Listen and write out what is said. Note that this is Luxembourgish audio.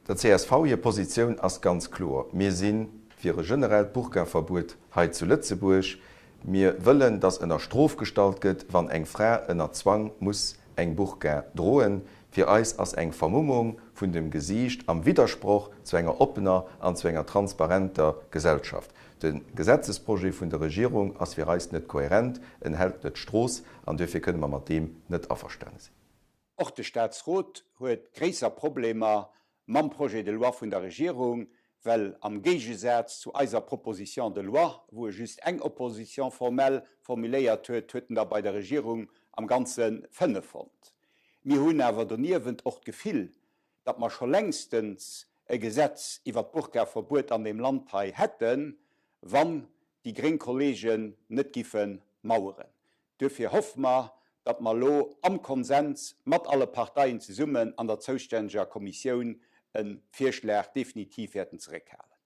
Der csv hir Positioun ass ganz kloer, Mir si fir e generellt Burka-Verbuet hei zu Lëtzebuerg. Mir wëllen, datt ënner Strof gestallt gëtt, wann eng Fra ënner Zwang muss eng Burka droen. Fir eis ass eng Vermummung vun dem Gesiicht am Widdersproch zu enger oppener an zu enger transparenter Gesellschaft. De Gesetzesprojet vun der Regierung ass fir eis net kohärent, en hält net d'Strooss an duerfir kënne mer mat deem net averstane sinn. Och de Staatsrot huet gréisser Problemer mam Projet de loi vun der Regierung, well am Géigesaz zu eiser Proposition de loi, wou e just eng Opposition formelle formuléiert huet, huet en der bei der Regierung am Ganze fënnef fonnt. Mir hunn awer doniewent och d'Gefill, datt mer scho längstens e Gesetz iwwert d'Burkaverbuet an deem Land hei hätten, wann déi gréng Kollegen net giffe maueren. Duerfir hoffe mer, datt mer elo am Konsens mat alle Parteien zesummen an der zoustänneger Kommissioun e Virschlag definitiv wäerten zeréckhalen.